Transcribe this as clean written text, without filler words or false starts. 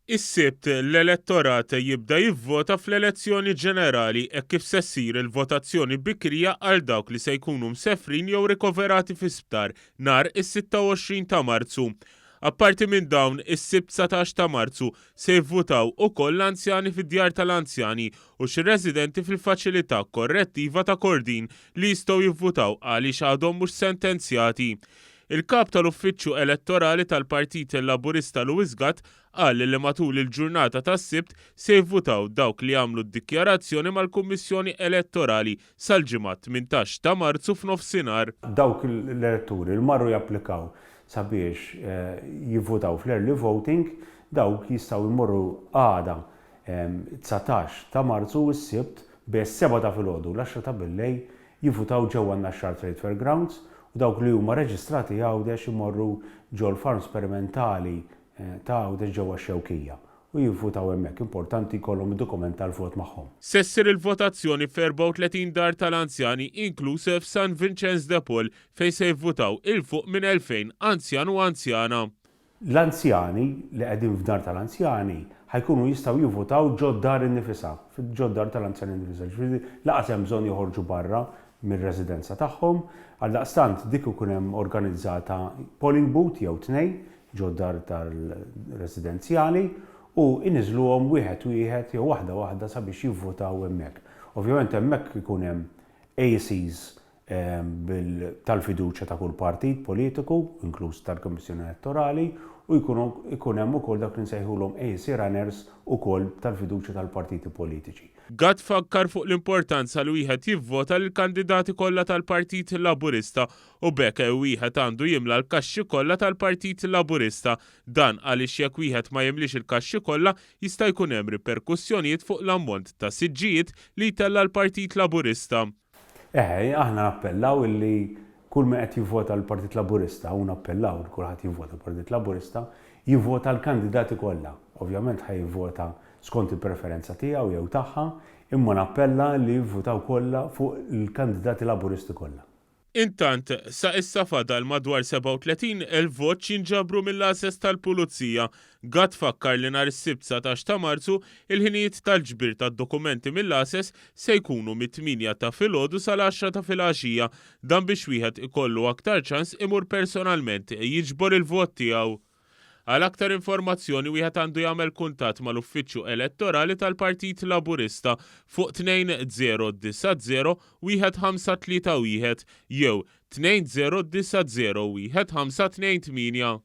Is-Sibt, l-elettorat jibda jivvota fl-elezzjoni ġenerali hekk kif se ssir il-votazzjoni bikrija għal dawk li se jkunu msefrin jew rikoverati fi sptar nhar is-26 ta' Marzu. Apparti minn dawn, is-Sibt 19 ta' Marzu se jivvutaw ukoll l-anzjani fid-djar tal-anzjani u xi residenti fil-Faċilità Korrettiva ta' Kordin li jistgħu jivvutaw għaliex għadhom mhux sentenzjati. Il-Kap tal-Uffiċċju Elettorali tal-Partit Laburista Louis Gatt qal li matul il-ġurnata tas-Sibt se jivvutaw dawk li għamlu d-dikjarazzjoni mal-Kummissjoni Elettorali sal-Ġimgħa 18 ta' Marzu f'nofsinhar. Dawk l-eletturi li marru japplikaw sabiex jivvutaw fl-early voting, dawk jistgħu jmorru għada 19 ta' Marzu, is-Sibt, bejn is-sebgħa ta' filgħodu u l-għaxra ta' billejl jivvutaw ġewwa n-Naxxar Trade Fair Grounds u dawk li huma reġistrati Għawdex imorru ġol-farm sperimentali ta' Għawdex ġewwa x-Xewkija u jivvutaw hemmhekk. Importanti jkollhom id-dokument tal-vot magħhom. Se ssir il-votazzjoni f'34 dar tal-anzjani inkluż f'San Vinċenz de Paul fejn se jivvutaw 'il fuq minn 2,000 anzjan u anzjana. L-anzjani li qegħdin f'dar tal-anzjani ħa jkunu jistgħu jivvutaw ġod-dar innifisha, ġod-dar tal-anzjani nnifisha, ġifieri lanqas hemm bżonn joħorġu barra mir-residenza tagħhom. Għaldaqstant dik ikun hemm organizzata polling booth jew tnejn ġod-dar tal-residenzjali u jniżżluhom wieħed wieħed jew waħda waħda sabiex jivvutaw hemmhekk. Ovvjament hemmhekk ikun hemm ACs tal-fiduċja ta' kull partit politiku, inkluż tal-Kummissjoni Elettorali, u jkunu jkun hemm ukoll dawk li nsejħulhom AC runners ukoll tal-fiduċja tal-partiti politiċi. Gatt fakkar fuq l-importanza li wieħed jivvota lill-kandidati kollha tal-Partit Laburista u b'hekk wieħed għandu jimla l-kaxxi kollha tal-Partit Laburista. Dan għaliex jekk wieħed ma jimliex il-kaxxi kollha jista' jkun hemm riperkussjonijiet fuq l-ammont ta' siġġijiet li jtella' l-Partit Laburista. Eħe, aħna nappellaw illi kull min qed jivvota l-Partit Laburista, u nappellaw li kulħadd jivvota l-Partit Laburista, jivvota l-kandidati kollha. Ovvjament ħa jivvota skont il-preferenza tiegħu jew tagħha, imma nappella li jivvutaw kollha fuq il-kandidati Laburisti kollha. Intant, sa issa fadal madwar 37,000 vot x'jinġabru mill-għases tal-Pulizija. Gatt fakkar li nhar is-Sibt 19 ta' Marzu, il-ħinijiet tal-ġbir tad-dokumenti mill-għases se jkunu mit-tmienja ta' filgħodu sal-għaxra ta' filgħaxija. Dan biex wieħed ikollu aktar ċans imur personalment jiġbor il-vot tiegħu. Għal aktar informazzjoni wieħed għandu jagħmel kuntatt mal-Uffiċċju Elettorali tal-Partit Laburista fuq 2090 1531 jew 2090 1528.